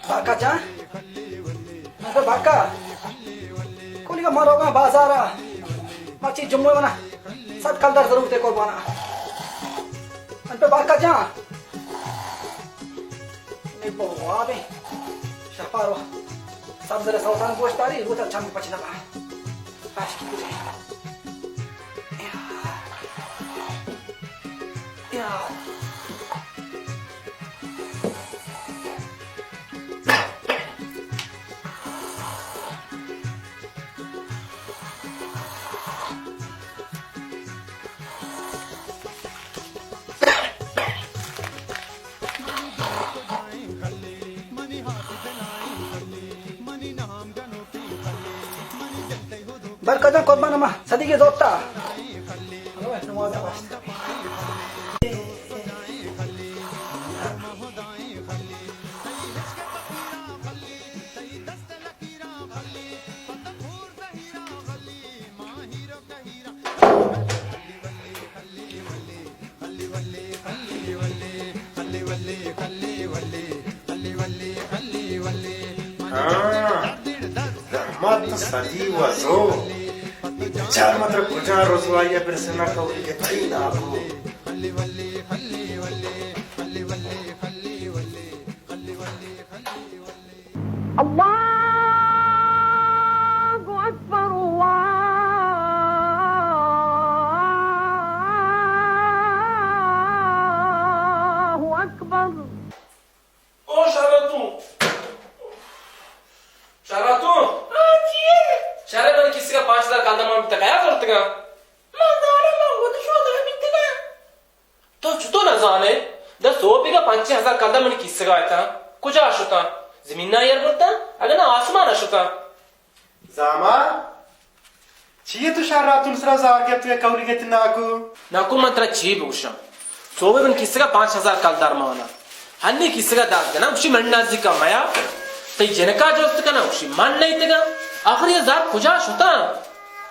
باکا جان، اے باکا، کولیگا ما روگاں بازارا، مرچی جمعہ ونا صد کلدار ضرورت اے قربانا۔ انت باکا جان، اے بوابے شپارو سبزر سوتان گوشت داری، روچا چم پچ نہ با۔ عاشقی کجا؟ یار۔ برکت جان قربان، ما صدیقی زوتا۔ نماز واسطہ۔ ہاں، زحمت تو سدی وزو۔ بچار مطلب کجا رسوائی پر سنا کوئی کہ تئی ناکو۔ الله أكبر، الله أكبر. او شراتون، شراتون. آ، چی؟ شرے من کسی کا پانچ ہزار کلدار من تکایا کرتگا. من زاناں من وت شودگ بیتگاں. تو چتو نہ زانے؟ داں سوبیگا پنچ ہزار کلدار منی کیسگا اتاں. کجا شتاں؟ زمینا ایر برتاں، اگاں نہ آسمانا شتاں. زاما، چیے تو شراتون سرا زار گپتگے کولیگے تئی ناکو؟ ناکو، من ترا چی بگوشاں؟ سوبے منی کیسگا پنچ ہزار کلدار مانا. ہنی کیسگا دست جناں، گوشی من نزیکا میا، تئی جنکا جست کناں، گوشی من نیتگاں. آخر اے زر کجا شتاں؟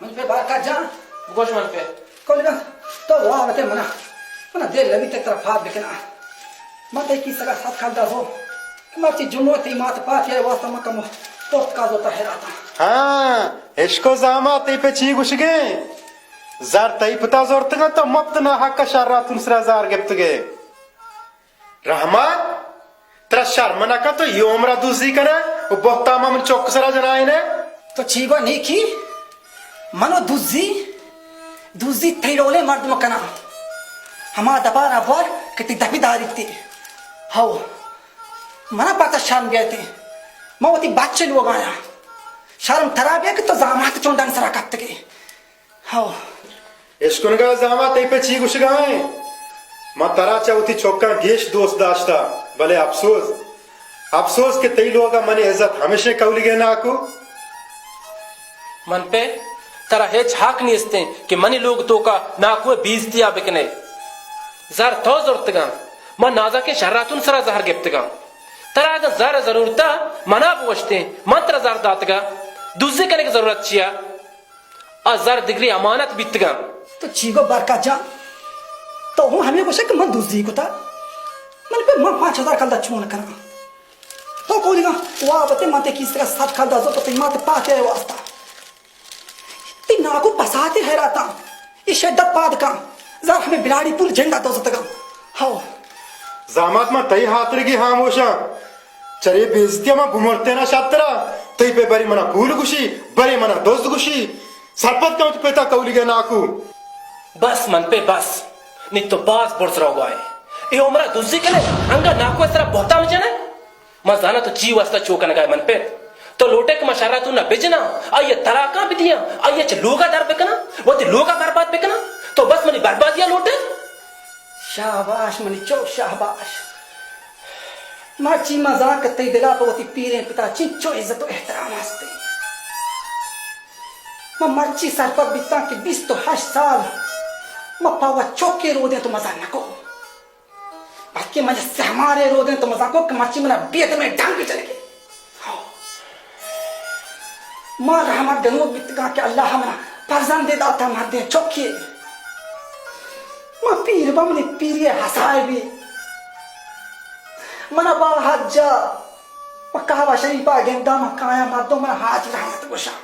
من پہ بارکا جان. بگوش من پہ. کولیگا، تو وابتے منا، منا دل لبیت ترا پاد بکناں. من تئی کیسگا صد کلدار زور، مرچی جمعہ تئی مات پاتیا واسطہ من کمو پرتکا زوتا حیراتاں. ہاں، اشکو زاما تئی پہ چی گوشگے؟ زر تئی پتا زورتگاں، تو مپت ناحق شراتون سرا زار گپتگے. رحمت، ترا شرم نہ کن، تو اے عمرا دزی کنے و بہتاما من چک سرا جنائینے؟ تو چی گو نیکی؟ منو دزی، دزی تئی ڈولیں مردم کناں. ہما دپارا بور کہ تئی دپی داریتی. ہو، منا پرچا شرم بیتی؟ من وتی بچ لوگایاں. شرم ترا بیا کہ تو زامات چون ڈن سرا کپتگے. ہو. اشکنگا زاما تئی پہ چی گوشگا ایں؟ من ترا چہ وتی چکاں گیش دوست داشتا، بلے افسوز، افسوز کہ تئی لوگا منی عزت ہمیشیں کولیگے ناکو. من پہ ترا ہچ حق نیستیں کہ منی لوگ توکا ناکو بیزتیا بکنے. زر تو زرتگاں، من نازاکیں شراتون سرا زہر گپتگاں. ترا اگاں زر ضرورتا منا بوشتیں، من ترا زر داتگا. دزی کنگ ضرورت چیا؟ آ زر دگری امانت بیتگاں. تو چی گو برکت جان؟ تو ہوں ہمے گوشے کہ من دزی کتا؟ من پہ من پانچ ہزار کلدار چون کناں؟ تو کولیگا وابتے من تئی کیسگا صد کلدار زور تو تئی مات پاتے واسطہ. تئی ناکو پساتے حیراتاں. اے شدت پاد کن. زر ہمے بلاڑی پول جنگا دوزتگاں. ہو. زامات من تئی ہاترگی ہاموشاں. چرے بے عزتی من بمرتینا شترا. تئی پہ برے منا پول گوشی، برے منا دزد گوشی. سرپد کن تو پتا کولیگے ناکو. بس من پہ بس. نی تو باز برز روگائے. اے عمرا دزی کنے، انگا ناکو سرا بہتام جنے. من زاناں تو چی واسطہ چو کنگائے من پت. تو لوٹے کہ من شراتون ء بجناں، آئی ء طلاقاں بدیاں، آئی ء چہ لوگ ء در بکناں، وتی لوگ ء برباد بکناں؟ تو بس منی بربادی ء لوٹے؟ شاباش منی چک، شاباش. مرچی من زاناں کہ تئی دل ء پہ وتی پیریں پت ء چنچو عزت و احترام است. من مرچی سرپد بیتاں کہ بیست و ہشت سال من پہ وت چکے رودیں تو مزن نکو. بلکیں من سہمارے رودیں تو مزاکو کہ مرچی منا بیت میں ڈنگ جنگے. ما رحمت گنوک بیتگاں کہ اللہ منا فرزندے داتا، مردیں چکے۔ ما پیر بم، منی پیری ہسائے بی۔ منا با حجا و کعبہ شریفا گندا، من کایاں مردم منا حاجی رحمت گوشاں۔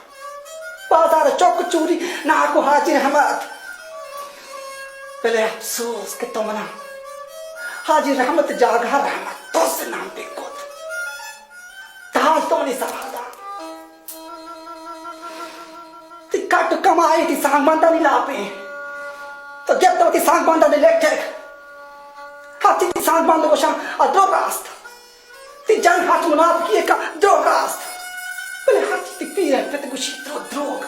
بازار چک چوری ناکو حاجی رحمت۔ بلے افسوس کہ تو منا حاجی رحمت جاگہ رحمت تو سے نام بکت۔ تاج تو منی سرا دا۔ تی کٹ کمائی تی سانگ بندانی لاپیں۔ تو گپت وتی سانگ بندانی لٹک۔ ہرچی تی سانگ بند گوشاں، آ درو راست۔ تی جن ہرچ منافقی کا درو راست۔ بلے ہرچی تی پیریں پت گوشی درو دروگ۔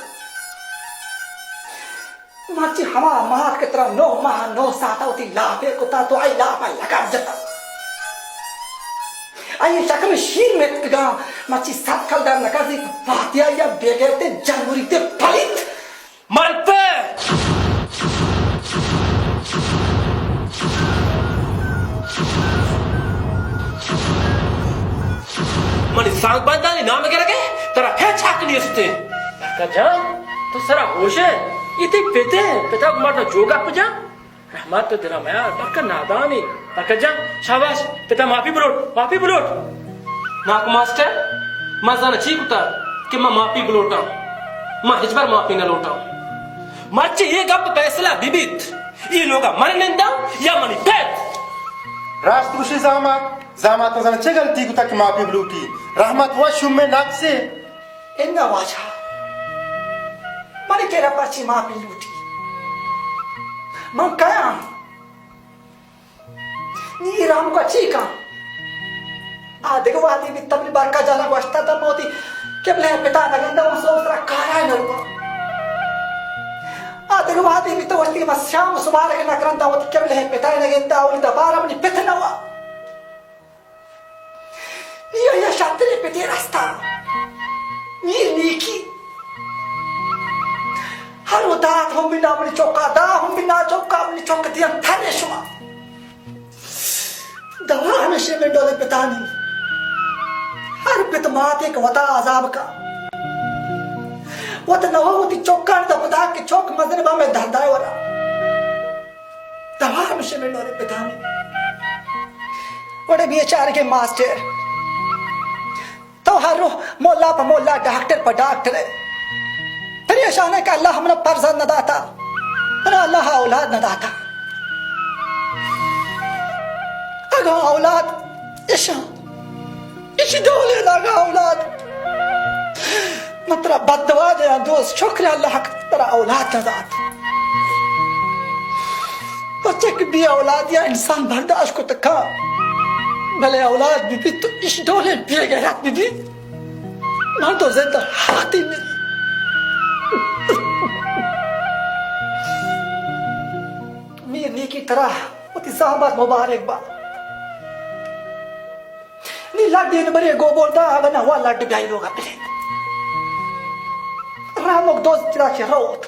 مرچی ہما مات کہ ترا نو ماہ نو ساعتا وتی لاپے کتا، تو آئی لاپا لگا جتا۔ آئی شکم شیر میتکگاں، مرچی صد کلدار نکازی پاتیا یا بے غیرتے جنگوری تے پلیت۔ من پہ منی سانگ بندانی نام گرگ ء ترا ہچ حق نیست انت۔ برکت جان، تو سرا ہوش ئے؟ اے تئی پت انت، پتا گوں مردا جو گپ جن۔ رحمت تو دلا میار، برکت نادانی۔ برکت جان، شاباش، پتا معافی بلوٹ، معافی بلوٹ۔ ناکو ماسٹر، من زاناں چی کتا کہ من معافی بلوٹاں؟ من ہچبر معافی نہ لوٹاں۔ مرچی اے گپ فیصلہ بہ بیت، اے لوگا من ننداں یا منی پت۔ راست گوشی زامات۔ زامات زاناں چہ غلطی کتا کہ معافی بلوٹی؟ رحمت و شومیں نفسے۔ انگا واجہ، منی کرا پرچی معافی لوٹی؟ من کیاں؟ نی رحم کو چی کن؟ آ دگہ وہدی بیت، منی برکت جانا گوشتا تا موتی قبلہ پتا نگندا، من سو سرا کارا نروا۔ آ دگہ وہدی بیت، وقتی کہ من شام سبارک نکرندا، وتی قبلہ پتا نگندا، اولی دبارہ منی پت نوا۔ نی آیا شاترے پتے رستا۔ میر نیکی۔ ہر و دات ہم بنا منی چوکا، دا ہم بنا چوکا، منی چوک دیان تھنے شما۔ دوا ہمیشہ میں ڈولے پتانی۔ ہر پت ماتے کہ وتا عذاب کا۔ وت نوا وتی چوکان دا پدا کہ چوک مزن با میں دھندائے ورا۔ دوا ہمیشہ میں ڈولے پتانی۔ وڑے بیچارگے ماسٹر، تو ہر روح مولا پہ مولا، ڈاکٹر پہ ڈاکٹر ئے۔ پریشان ئے کہ اللہ منا فرزند نہ داتا، منا اللہ اولاد نہ داتا۔ اگاں اولاد اشاں، اشی ڈولے اگاں اولاد، من ترا بددعا دیاں دوست، شکر اللہ کہ ترا اولاد نہ دات۔ پرچا کہ بے اولادیا انسان برداشت کت کن، بلے اولاد بہ بیت تو اش ڈولیں بے غیرت بہ بیت، من تو زند حقی مری۔ میر نیکی ترا وتی زحمت مبارک با۔ نی لڈ دین برے گو بولدا، اگہ نہ وا لڈ بیائی لوگا بلے۔ رحمک دوست ترا چہ روت۔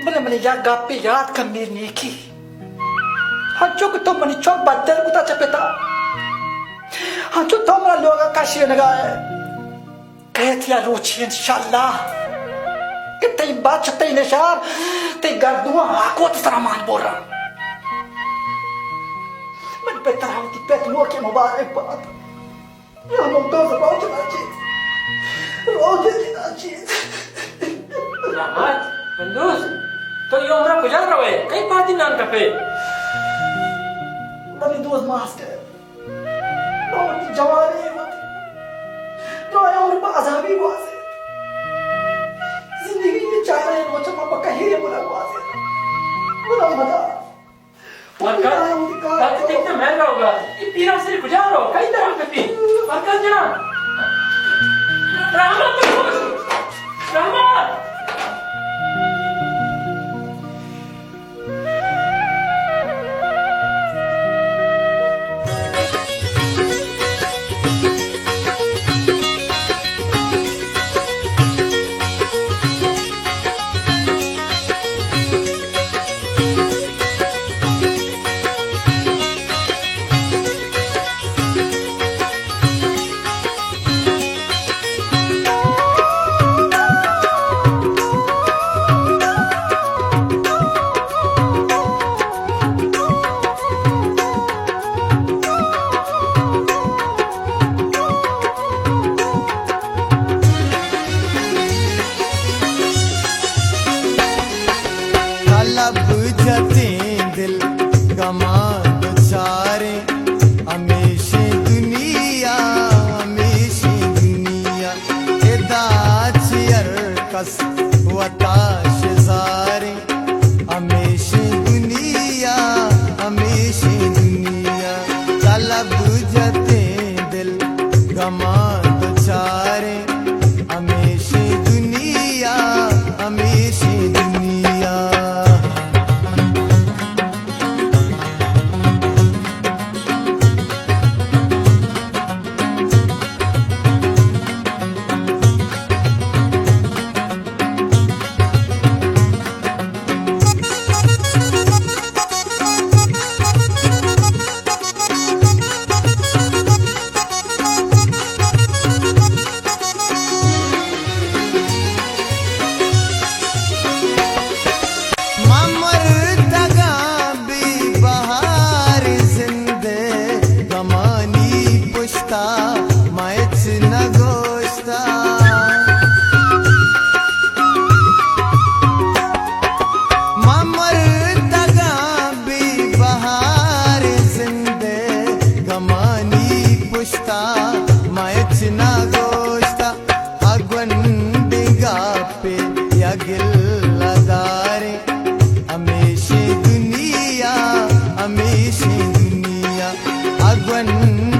بلے منی یک گپے یات کن میر نیکی۔ ہنچو کہ تو منی چک بدل کتا چہ پتا، ہنچو تو منا لوگا کشینگا ئے۔ کئیت یا روچی انشاءاللہ کہ تئی بچ، تئی نشار، تئی گردواں آکوت سرا مان برا۔ من پہ ترا وتی پت نوکیں مبارک بات۔ رحمت دوست روت ناچیز، روت ناچیز۔ رحمت، من دوست، تو اے عمرا کجا روئے؟ کئی پاتی نان کپے؟ منی دوست ماسٹر، ما وتی جوانی وتی دراہیں عمر پہ عذابی گوازینت۔ زندگی ءِ چاریں روچ ما پہ کہیریں ملا گوازینت۔ منا مدار۔ برکت، برکت، تئی پت مہر روگا۔ اے پیران سری کجا رو؟ کئی طرح کپی؟ برکت جان۔ رحمت، رحمت۔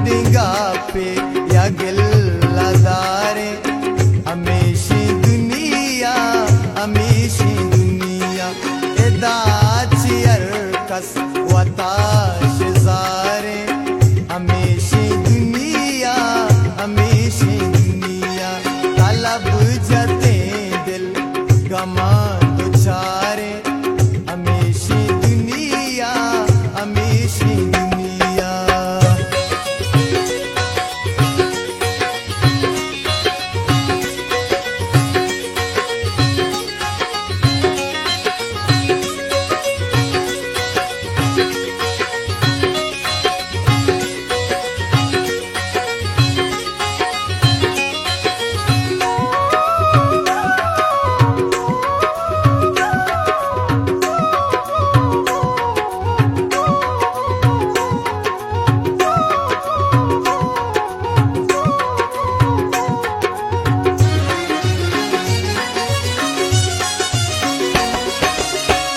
ڈنگا پہ یا گلہ داریں، ہمیشیں دنیا، ہمیشیں دنیا، ادا چہ ہر کس وتا شزاریں، ہمیشیں دنیا، ہمیشیں دنیا، طلب جتیں دل گماں دچاریں۔ ہمیشیں دنیا، ہمیشیں دنیا۔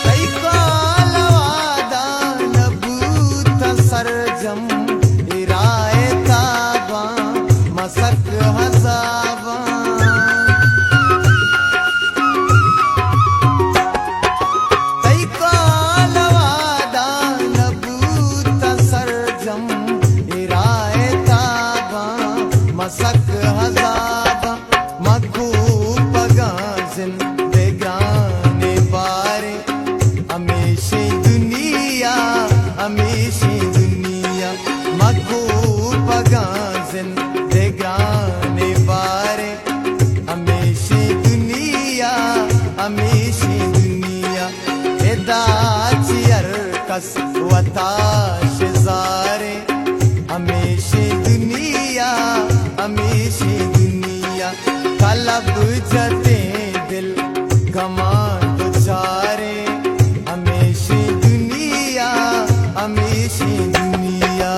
تئی کال وعدہ نہ بوت سرجم، اے راہ ءِ تاباں مسک عذاباں۔ تئی کال وعدہ نہ بوت سرجم، اے راہ ءِ تاباں مسک عذاباں۔ مکوپگاں زندگانی باریں، ہمیشیں دنیا، ہمیشیں دنیا۔ مکوپگاں زندگانی باریں، ہمیشیں دنیا، ہمیشیں دنیا۔ ادا چہ ہر کس وتا شزاریں، ہمیشیں دنیا، ہمیشیں دنیا۔ طلب جتیں دل گماں دچاریں، ہمیشیں دنیا، ہمیشیں دنیا۔